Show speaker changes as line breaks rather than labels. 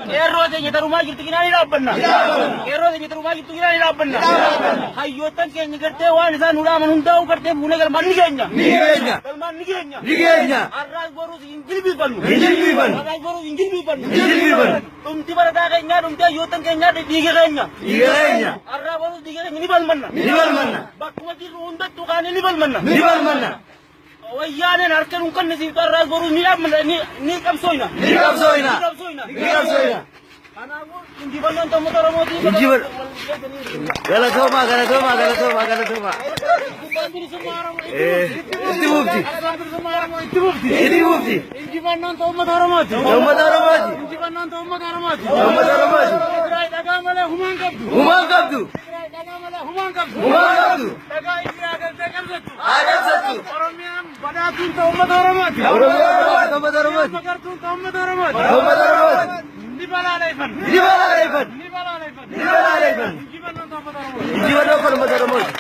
Qeerroo teenya tarumaa jirtu cinaa ni dhaabbanna. Qeerroo teenya tarumaa jirtu cinaa ni dhaabbanna. Hayyoottan keenya gartee waan isaan nu dhaaman hundaa'u gartee fuunee galmaan ni geenya.
Ni geenya.
Galmaan ni geenya.
Ni geenya.
Har'aas boruus hin jilbiifannu.
Hin jilbiifannu.
Har'aas boruus hin jilbiifannu.
Hin jilbiifannu.
Dhumti barataa keenyaa, dhumti hayyoottan keenyaa dhiiga keenya.
Dhiiga keenya.
Har'aa boruus dhiiga keenya ni balmanna.
Ni balmanna.
Bakkuma jirru hundattuu kaanee ni balmanna.
Ni balmanna.
Wayyaaneen harka nuun kannisiiftu har'aas boruus ni dhaabmanna, ni qabsooyna.
Ni qabsooyna.
Ni qabsooyna.
Ni qabsooyna.
Kanaafuu injifannoon uummata Oromooti.
Galatoomaa, galatoomaa, galatoomaa, galatoomaa. Itti fufti.
Itti fufti.
Itti fufti.
Injifannoon uummata Oromooti.
Uummata Oromooti.
Injifannoon uummata Oromooti.
Uummata Oromooti.
Tigraay dhagaa malee humaan qabdu.
Humaan qabdu.
Tigraay dhagaa malee humaan qabdu.
Humaan qabdu.
Dhagaa Indiyaa galtee qabsattu.
Haa qabsattu.
Oromiyaan badhaatuun ta'u uummata Oromooti.
Oromiyaan uummata Oromooti.
Magartuun ta'u uummata Oromooti.
Uummata Oromooti.
Ni balaaleffanna.
Ni balaaleffanna.
Ni balaaleffanna.
Ni balaaleffanna.
Injifannoon ta'u uummata Oromooti.
Injifannoo kan uummata Oromooti.